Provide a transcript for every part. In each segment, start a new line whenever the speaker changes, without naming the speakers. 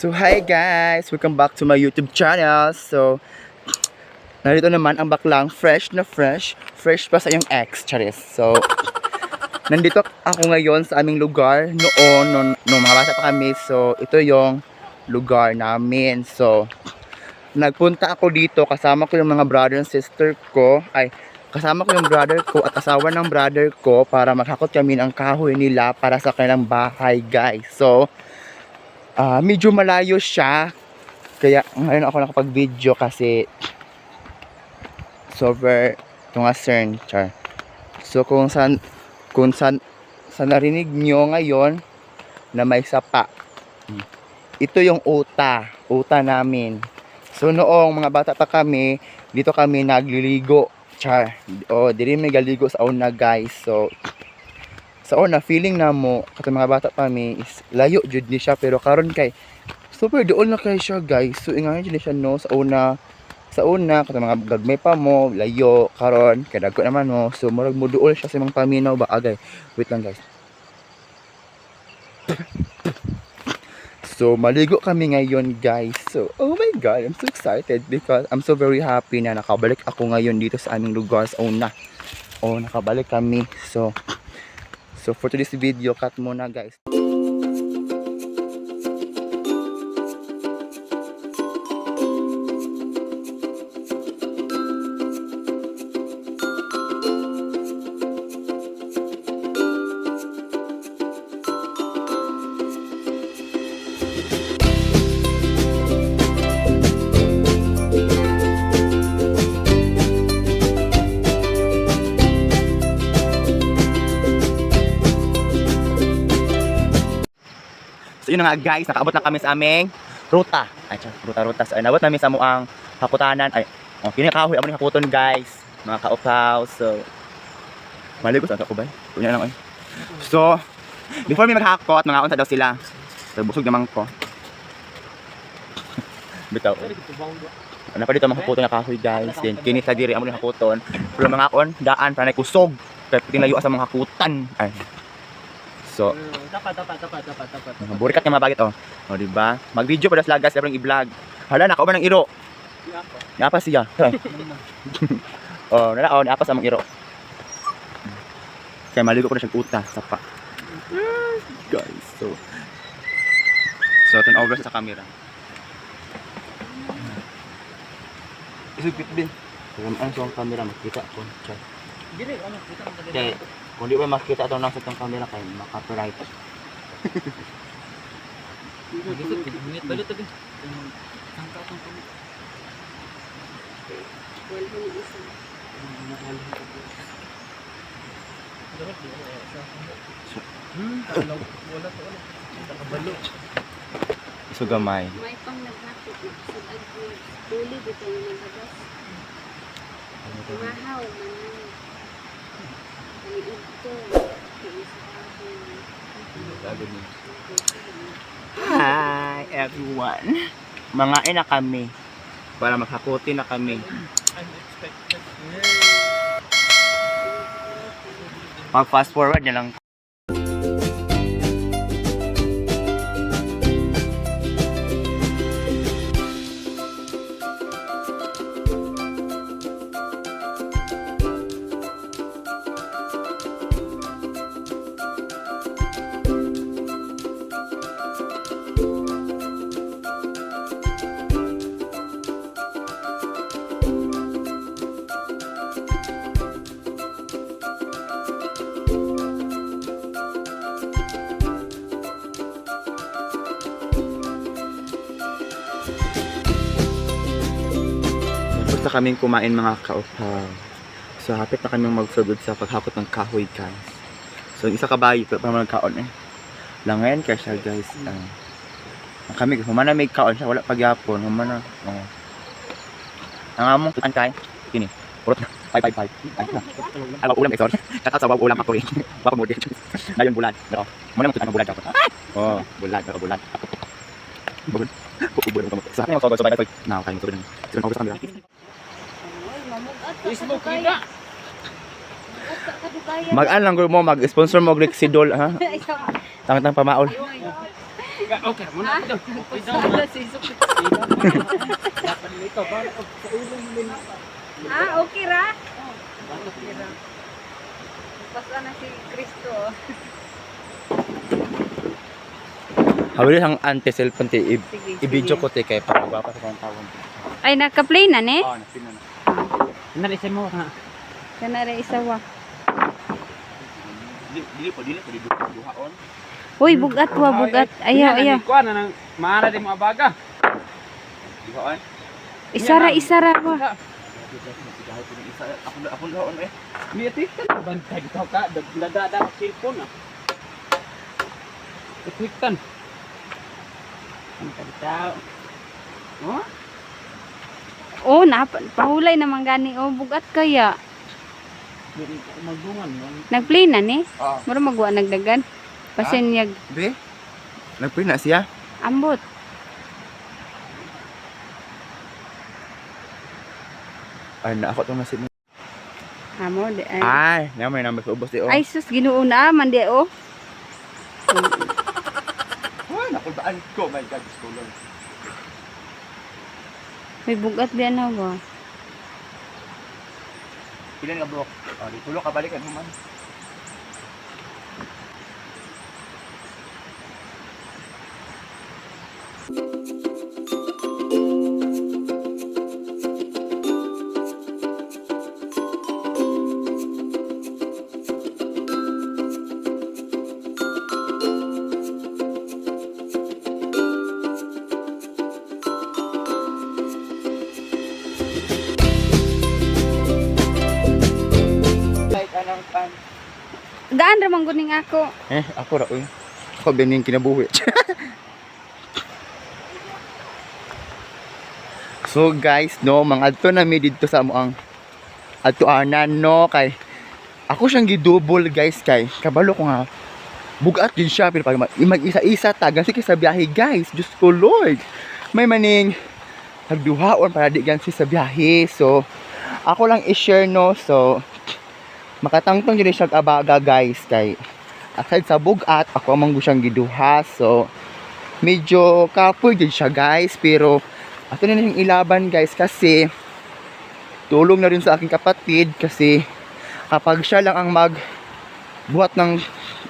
So hi guys! Welcome back to my YouTube channel. So, narito naman ang baklang fresh na fresh. Fresh pa sa iyong ex, charis. So, nandito ako ngayon sa aming lugar noon, nung mga bata pa kami. So, ito yung lugar namin. So, nagpunta ako dito kasama ko yung mga brother and sister ko. Ay, kasama ko yung brother ko at asawa ng brother ko para maghakot kami ng kahoy nila para sa kanilang bahay, guys. So, medyo malayo siya. Kaya ngayon ako nakapag-video kasi sober tungasern, char. So kung saan sa narinig nyo ngayon na may sapa. Ito yung uta namin. So noong mga bata pa kami, dito kami nagliligo. Char. O, diri may galigo sa una, guys. So sa una feeling na mo katong mga bata pa mi is layo jud ni siya, pero karon kay super duol na kay siya, guys. So ingayon jud ni siya, no? Sa una katong mga gagmay pa mo, layo. Karon kay dagko naman mo, so murag mo duol siya sa imong paminaw ba agay. Wait lang, guys. So maligo kami ngayon, guys. So oh my God, I'm so excited because I'm so very happy na nakabalik ako ngayon dito sa aming lugar sa una. Oh, nakabalik kami. So for today's video, cut muna, guys. So yun na nga guys, nakaabot na kami sa aming ruta. Ay, tiyan, ruta ruta. So, ay, nabot namin sa muang hakutanan. Ay, oh, kini kahoy amo ni hakuton, guys. Mga kaupaw. So maligo sa ako ba? Kunya lang ay. So, before mi maghakot, mga unsa daw sila. So busog naman ko. Bitaw. Ano pa dito mga hakuton na kahoy, guys. Then kini sa diri amo ni hakuton. Pero mga on daan para na kusog. Kaya pati sa mga hakutan. Ay. So,
Dapat, dapat, dapat, dapat, dapat.
mga burikat nga mga bagit oh. Oh, di ba? Mag-video pa sila guys, pero i-vlog. Hala, nakauban ng iro. Naapa siya. Oh, nala oh, naapa sa among iro. Kaya maligo ko na siyang uta sa pa. Guys, so turn over sa camera. Isugpit din. Kung ano sa camera makita ko. Char.
Dili, ano, kita mo talaga.
Kaya kung di ba makita itong nasa itong camera kay maka-copyright.
Minit balut tabi. Sangka tong kami. Wala to, wala. Nakabalo.
So gamay.
May pang naghakot na sa agwag. Tuli dito yung nagabas. Mahaw man na. Kaniid to. Kaya sa kahoy.
Hi everyone. Mga na kami. Para maghakuti na kami.
Unexpected.
Mag fast forward na lang. Tapos na kaming kumain, mga kaupaw. So hapit na kaming magsugod sa paghakot ng kahoy, guys. So yung isa kabayo pero pa naman nagkaon eh. Langayan kaya siya, guys. Ang kami humana may kaon siya wala pagyapon humana. Oh. Ang among antay kini. Purot na. 555. Ay, na. Ay, ulam eh, sorry. Shout out sa wow ulam factory. Wow mo din. Ngayon bulan. Pero mo na ang bulan dapat. Oh, bulan, pero bulan. Bulan. Bulan ka mo. Sa akin, so, so, now, kayo, so, so, so, so,
Oy, mamugat ka
Ismo
kadugaya.
kita.
Mamugat ka kadugaya.
Mag-an lang mo, mag-sponsor mo og Rexidol, ha? Tangtang pamaol.
Ay,
Okay, muna
Ha?
ako daw. Okay daw.
Pasala si Iso.
Dapat nito ba? Sa ulo mo din.
Ah, okay ra. Okay ra. Basta na si Kristo, oh.
Hawili ang anti-cellphone te.
Sige,
I-video
sige.
ko te kay para pa sa kang tawon.
Ay, naka-play na ni?
Oh, napin na.
Nalisin mo ha.
Kana ra isa wa.
Dili dili po dili po dili duhaon.
Uy, bugat wa, bugat. Ayaw, ayaw.
Kuan na nang maara di mo abaga.
Duhaon.
Isara, isara wa.
Ako ako duhaon eh.
Miati ka na bantay dito ka. Dada da cellphone ah. Itwiktan. Ang tao. Oh?
Oh, na pahulay naman gani oh, bugat kaya.
Dili ko magungan no.
Nag-play na ni.
Ah.
Mura magwa nagdagan. Pasen yag
Be? Nagpin na siya.
ambot.
Ay na ako tong nasib.
Amo di ay.
Ay, na may nambay sa ubos di oh.
Ay sus, Ginoo na man di oh.
Ay, nakulbaan ko. My God, Diyos ko Lord.
May bugat di na ba.
Ilan ka buhok? Oh, di tulo ka balik ano man. Like anang pan.
Gaan ra man gud ning ako.
Eh, ako ra uy. Ako bening kinabuhi. So guys, no, mga adto na mi didto sa amo ang adtuanan no kay ako siyang gidouble guys kay kabalo ko nga bugat din siya pero pag mag-isa-isa ta gansi kay sa biyahe guys. Diyos ko Lord. May maning nagduhaon para di gansi sa biyahe. So ako lang i-share no. So makatangtong jud siya og abaga guys kay aside sa bugat ako amang siyang giduha, so medyo kapoy din siya guys, pero ato na yung ilaban guys kasi tulong na rin sa aking kapatid kasi kapag siya lang ang mag buhat ng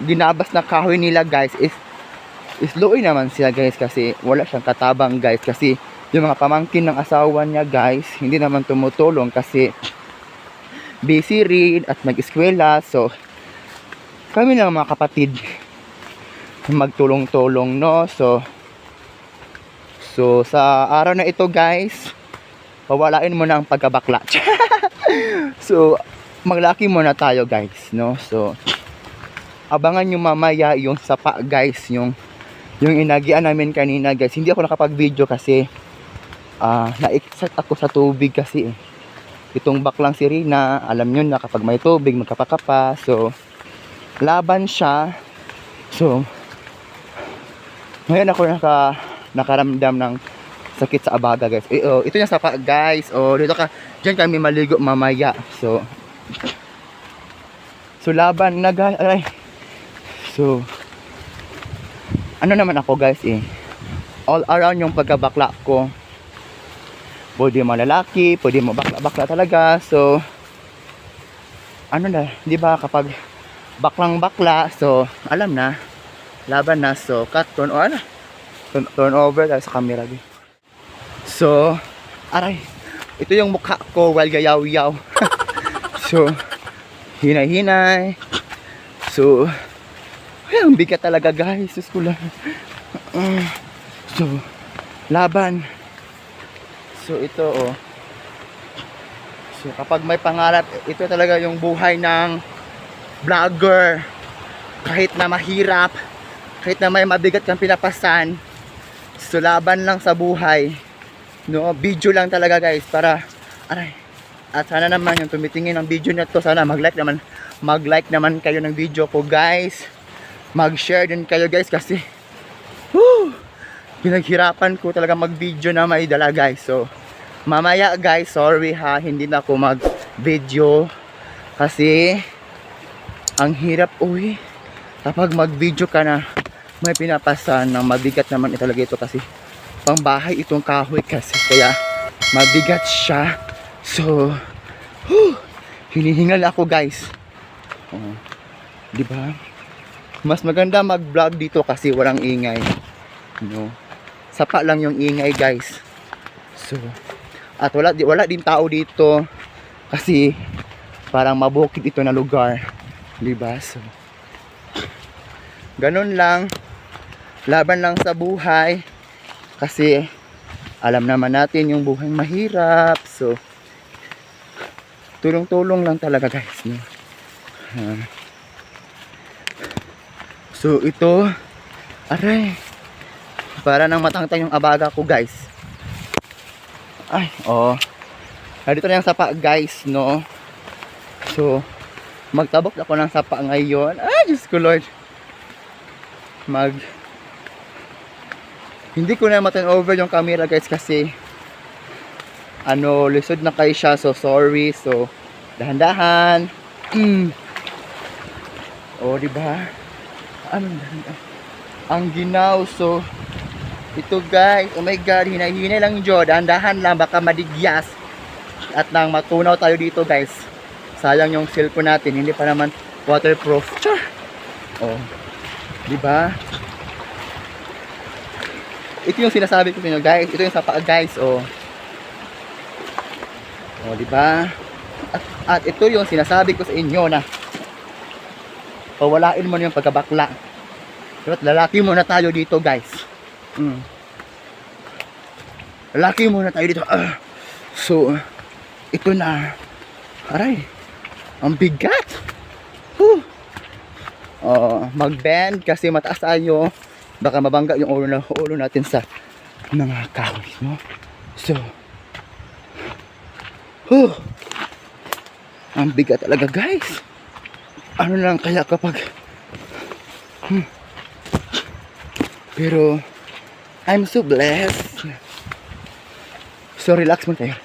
ginabas na kahoy nila guys is slow naman siya guys kasi wala siyang katabang guys kasi yung mga pamangkin ng asawa niya guys hindi naman tumutulong kasi busy rin at mag-eskwela, so kami lang mga kapatid magtulong-tulong no. So sa araw na ito guys, pawalain mo na ang pagkabakla. So maglaki muna tayo guys no. So abangan nyo mamaya yung sapa guys, yung inagian namin kanina guys. Hindi ako nakapag-video kasi na-excite ako sa tubig kasi eh. Itong baklang si Rina, alam nyo na kapag may tubig magkapakapa, so laban siya. So, ngayon ako nakaramdam ng sakit sa abaga, guys. Eh, oh, ito yung sapa, guys. Oh, dito ka, diyan kami maligo mamaya. So, laban na, guys. Aray. So, ano naman ako, guys, eh. All around yung pagkabakla ko. Pwede mo lalaki, pwede mo bakla-bakla talaga. So, ano na, di ba kapag baklang bakla, so alam na, laban na, so cut, turn, o ano, turn over tayo sa camera di. So aray, ito yung mukha ko while gayaw-yaw. So hinay-hinay. So ay, ang bigat talaga guys. Diyos ko lang. Ah, so laban. So ito oh. So kapag may pangarap, ito talaga yung buhay ng vlogger. Kahit na mahirap, kahit na may mabigat kang pinapasan, so laban lang sa buhay. No, video lang talaga guys para aray. At sana naman yung tumitingin ng video na to, sana mag-like naman kayo ng video ko guys. Mag-share din kayo guys kasi whew, pinaghirapan ko talaga mag-video na may dala guys. So mamaya guys, sorry ha, hindi na ako mag-video kasi ang hirap uy kapag mag-video ka na May pinapasan ng mabigat naman ito talaga ito kasi pangbahay itong kahoy kasi kaya mabigat siya. So, whew, hinihingal ako, guys. Oh, di ba? Mas maganda mag-vlog dito kasi walang ingay. No. Sapa lang yung ingay, guys. So, at wala din tao dito kasi parang mabukid ito na lugar, 'di ba? So, ganun lang. Laban lang sa buhay kasi alam naman natin yung buhay mahirap. So, tulong-tulong lang talaga, guys, no? Ah. So, ito, aray, para nang matangtang yung abaga ko, guys. Ay, oh. Nandito na yung sapa, guys, no? So, magtabok ako ng sapa ngayon. Ay, Diyos ko, Lord. Mag... Hindi ko na ma-turn over yung camera, guys, kasi ano, lisod na kayo siya. So, sorry. So, dahan-dahan. Oh, di ba? Ano, ang ginaw. So, ito, guys, oh my God, hinay-hinay lang jo, dahan-dahan lang, baka madigyas. At nang matunaw tayo dito, guys. Sayang yung cellphone natin, hindi pa naman waterproof. Char! Oh, di ba? Ito yung sinasabi ko sa inyo, guys. Ito yung sapa, guys, oh. Oh, di ba? At ito yung sinasabi ko sa inyo na pawalain mo na yung pagkabakla. Dapat lalaki muna tayo dito, guys. Lalaki muna tayo dito. Ah. So, ito na. Aray. Ang bigat. Whew. Oh, mag-bend kasi mataas tayo. Baka mabangga yung ulo natin sa mga kahoy, no? So, whew. Ang bigat talaga, guys. Ano lang kaya kapag Pero, I'm so blessed. So, relax muna tayo.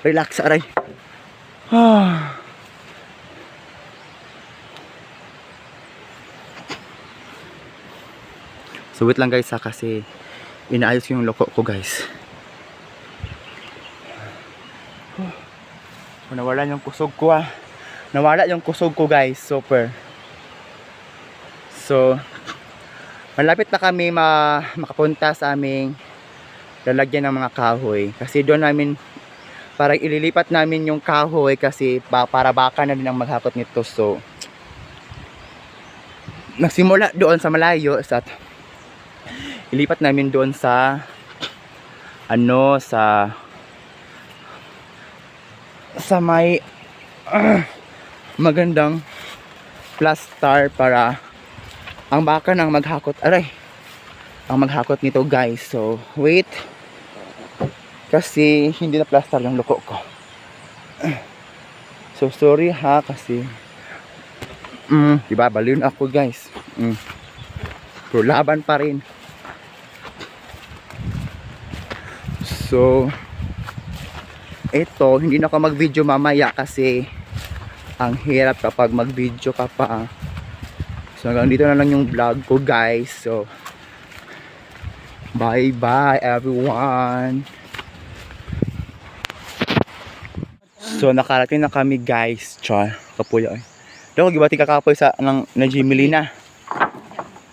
Relax, aray. Ah. So, wait lang, guys, ha, kasi inaayos ko yung loko ko, guys. Oh, nawala yung kusog ko, ah. Nawala yung kusog ko, guys. Super. So, malapit na kami makapunta sa aming lalagyan ng mga kahoy. Kasi doon namin, parang ililipat namin yung kahoy kasi para baka na din ang maghakot nito. So, nagsimula doon sa malayo sa ilipat namin doon sa ano sa may magandang plaster para ang baka nang maghakot, aray, ang maghakot nito, guys. So wait, kasi hindi na plaster yung loko ko. So sorry ha, kasi diba, baliw na ako, guys. Pero laban pa rin. So ito, hindi na ako mag video mamaya kasi ang hirap kapag mag video ka pa. So hanggang dito na lang yung vlog ko, guys. So bye bye, everyone. So nakarating na kami, guys. Char, kapuya eh. Daw gibati ka kapoy sa nang na Jimmy Lina.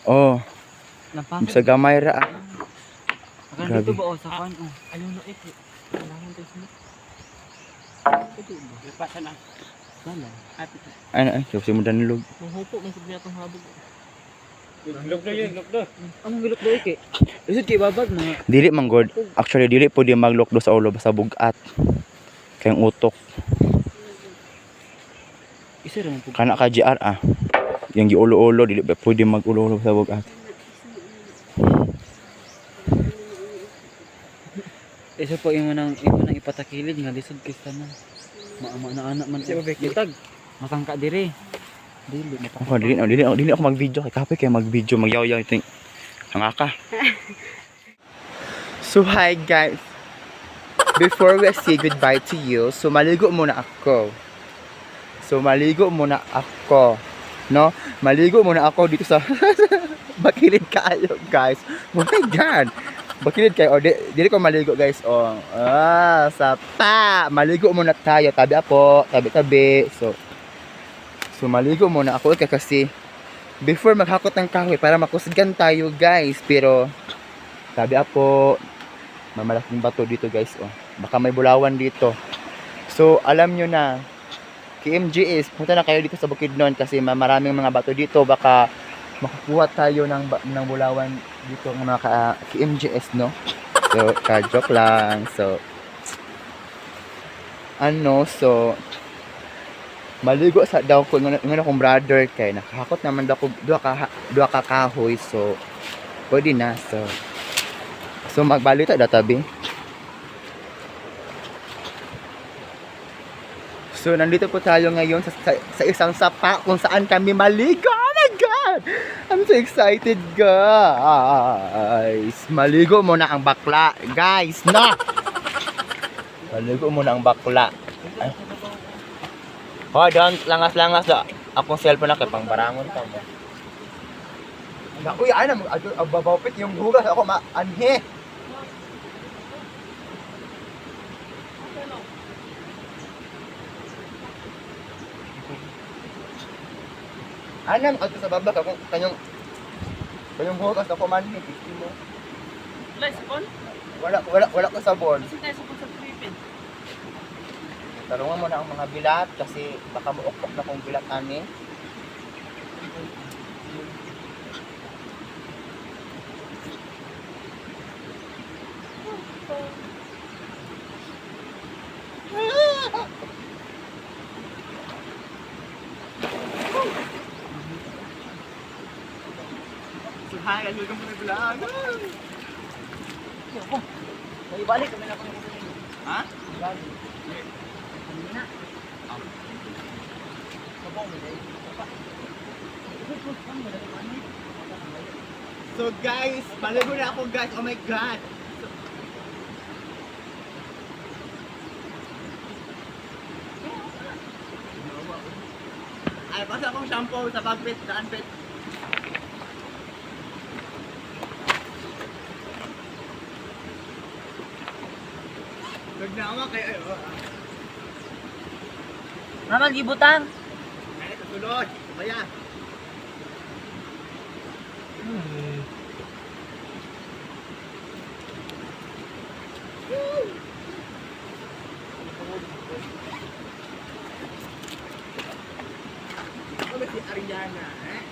Oh,
Lampasan.
sa gamay ra ah.
Akan
Grabe.
dito ba o sa kwan? Oh. Ayaw na ito. Kailangan tayo sa Ito ba?
Lipasan na.
Wala.
Ano ay, kasi mo danlog.
Mahupo man sa atong habog.
Lugdo yun, lugdo.
Among gilok do ike. Lisod kay babag mga
Dili man god. Actually dili pwede maglokdo sa ulo basta bugat. Kayong utok.
isa ra man pug.
Kana ka GR ah. Yung giulo-ulo dili ba pwede magulo-ulo sa bugat.
Isa po imo nang ipatakilid nga lisod kay tanan. Maama na anak man.
Siya ba, Becky?
Bitag. Matangka dire. Dili matangka.
Ako dili ako mag-video kay kapoy kay mag-video magyaw-yaw ito. Hanga ka. So hi, guys. Before we say goodbye to you, so maligo muna ako. So maligo muna ako. No? Maligo muna ako dito sa bakilid kaayo, guys. Oh my God. Bakilid kayo. O, dili ko maligo, guys. O, ah, sapa. Maligo muna tayo. Tabi apo. Tabi-tabi. So, maligo muna ako kasi before maghakot ng kahoy para makusgan tayo, guys. Pero, tabi apo. May malaking bato dito, guys. Oh. Baka may bulawan dito. So, alam nyo na, KMGS, punta na kayo dito sa Bukidnon kasi maraming mga bato dito. Baka makakuha tayo ng bulawan dito ng mga KMGS, no? So, ka-joke lang. So, ano, so, maligo sa daw ko ng akong brother kay nakahakot naman daw ko duha ka kahoy, so pwede na. So magbalita da tabi. So, nandito po tayo ngayon sa isang sapa kung saan kami maligo. Oh my God! I'm so excited, guys! Maligo muna ang bakla. Guys, no! Maligo muna ang bakla. Ay. Hoy, don't langas-langas da. Akong cellphone na kay pangbarangon ka mo. Uy, ay na, babawpit yung hugas ako maanhe. Anam ato sa baba ka kung kanyang kanyang hugas ako manhi gusto mo.
Wala, sabon?
Wala ko sabon.
Kasi tayo sabon sa Philippines.
Tarungan mo na ang mga bilat kasi baka muokok na kong bilat ani. So hi guys, welcome to my vlog.
Ibalik kami na kung
Ha? So guys, paligo na ako, guys. Oh my God. Ay, basta akong shampoo sa bagpit, daan pit. Nagnawa kay ay, oh, ah.
Mama, gibutang.
Ay, kasulod. Baya. Ako ba si Ariana, eh?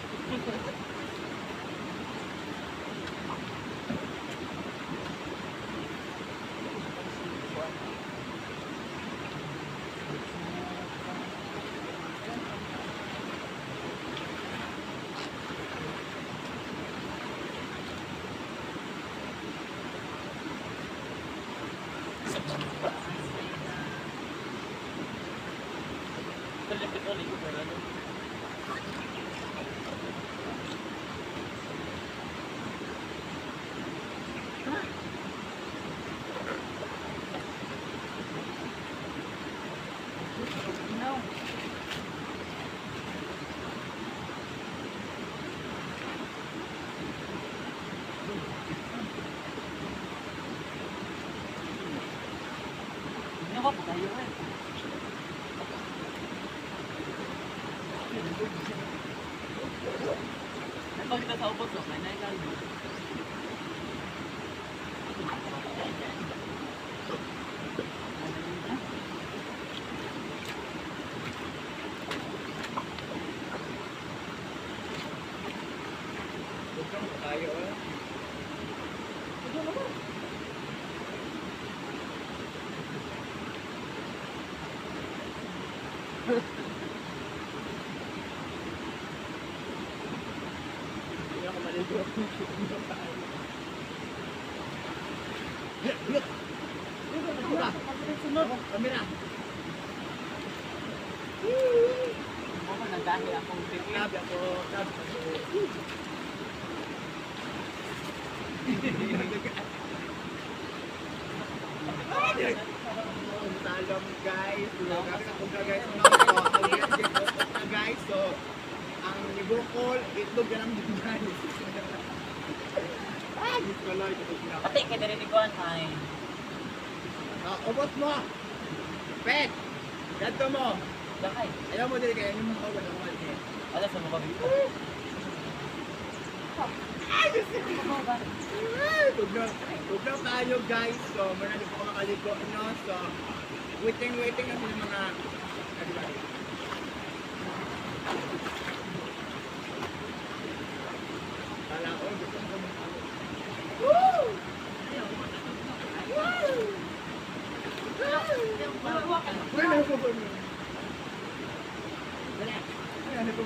Napakita sa ubos, oh. May naikal.
Hindi ako maligo. Kamera.
Nagdahil akong tingin.
Sabi ako, sabi ako. Salam guys. Grabe na kung guys. No, guys. So, ang Ibukol, itlog ka lang din, guys. Ay, Diyos ko, Lord.
Pati kay diri ni kuan ay.
Ah, ubos mo! Pet! Ganto mo!
Dakay.
Ayaw mo dili kaya yung mga kawan ako mali.
Ala sa mga bibig.
Ay, Diyos ko! Ay, tugnaw. Tugnaw tayo, guys. So, marami po makaligo, no? So, waiting, waiting na sila mga... Ano ba? Kala ko, gusto ko mag- Woo! Woo! Wala na po po. Wala. Wala na po.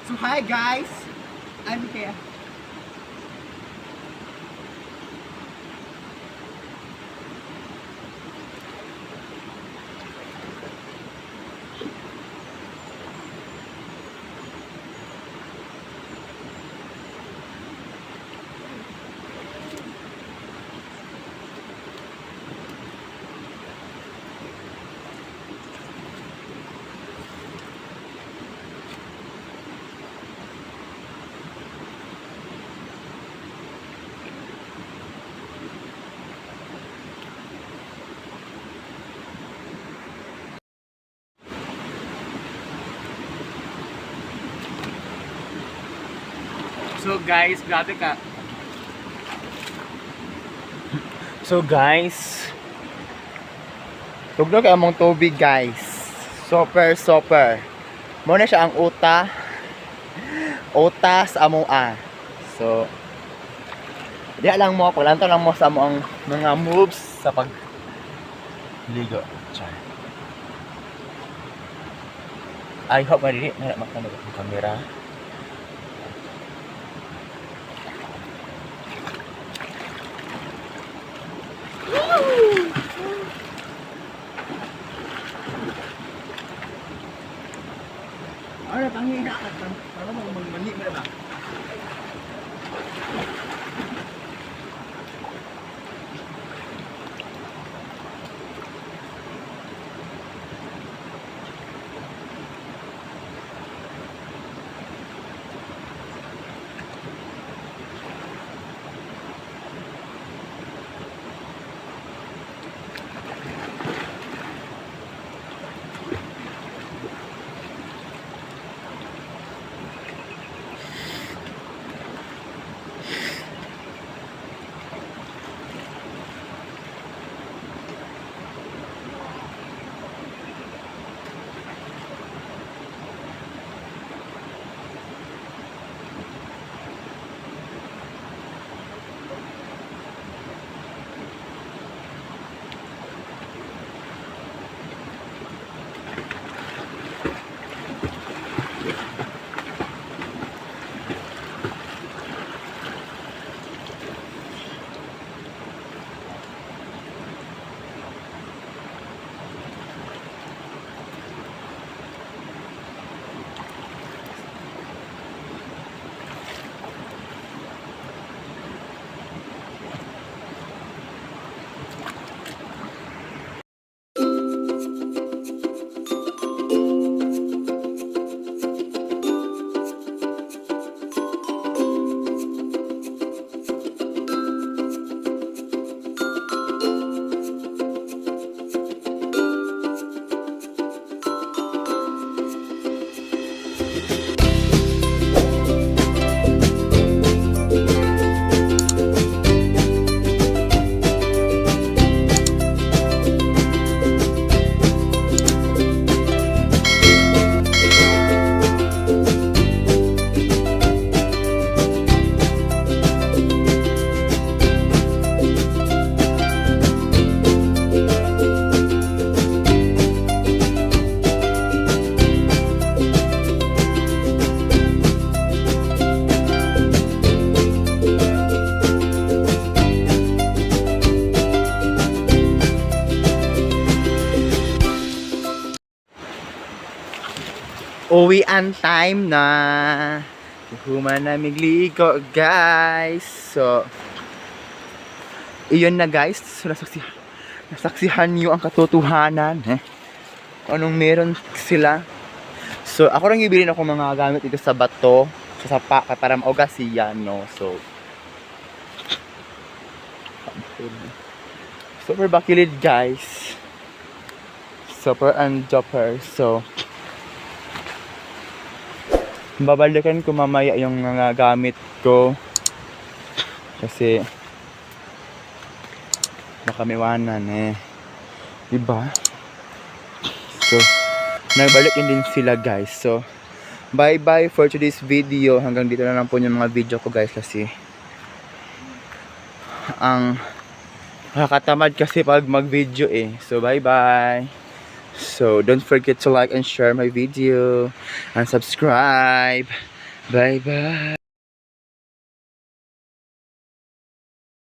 So hi guys, I'm here.
So guys, grabe ka.
So guys, tugnog among tubig guys. Super super. Mo na siya ang uta. Uta sa among a. So diya lang mo, paglantaw lang mo sa amo ang mga moves sa pag ligo. Char. I hope madili na makanog ang kamera. Ano pangina ka? Para mo magmani mo na ba? Uwian time na. Human na migligo, guys. So, Iyon na, guys. So, nasaksihan niyo ang katotohanan. Eh? Kung anong meron sila. So, ako rin gibilin ako mga gamit dito sa bato, sa sapa, para mauga siya, no? So, super bakilid, guys. Super and duper. So, babalikan ko mamaya yung mga gamit ko. Kasi, baka maiwanan eh. Diba? So, nagbalik din sila, guys. So, bye-bye for today's video. Hanggang dito na lang po yung mga video ko, guys, kasi ang nakakatamad kasi pag mag-video eh. So, bye-bye. So, don't forget to like and share my video and subscribe. Bye-bye.